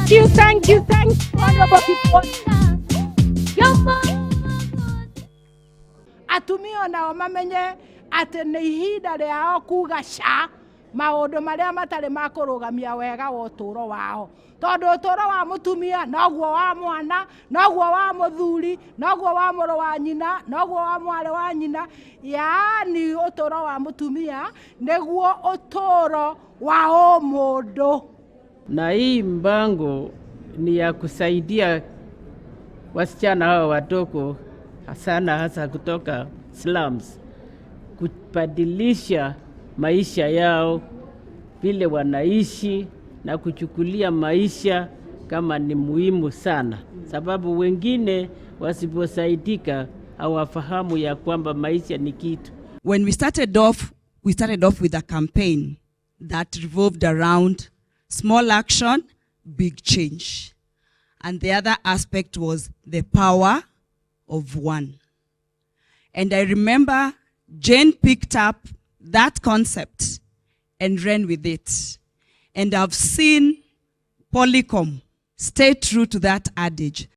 Thank you, thank you, thank you, Honorable Kipwon. Atumia onao mamenye atĩ nĩ ihinda rĩao kuga ca maũndũ marĩa matarĩ ma kũrũgamia wega wa ũtũũro wao, tondũ ũtũũro wa mũtumia noguo wa mwana, noguo wa mũthuri, noguo wa mũrũ wa nyina, noguo wa mwarĩ wa nyina. Yaani ũtũũro wa mũtumia nĩguo ũtũũro wa ũmũndũ. Na hii mpango ni ya kusaidia wasichana hawa wadogo sana, hasa kutoka slums, kubadilisha maisha yao vile wanaishi na kuchukulia maisha kama ni muhimu sana, sababu wengine wasiposaidika hawafahamu ya kwamba maisha ni kitu. When we started off with a campaign that revolved around small action, big change. And the other aspect was the power of one. And I remember Jane picked up that concept and ran with it. And I've seen Polycom stay true to that adage.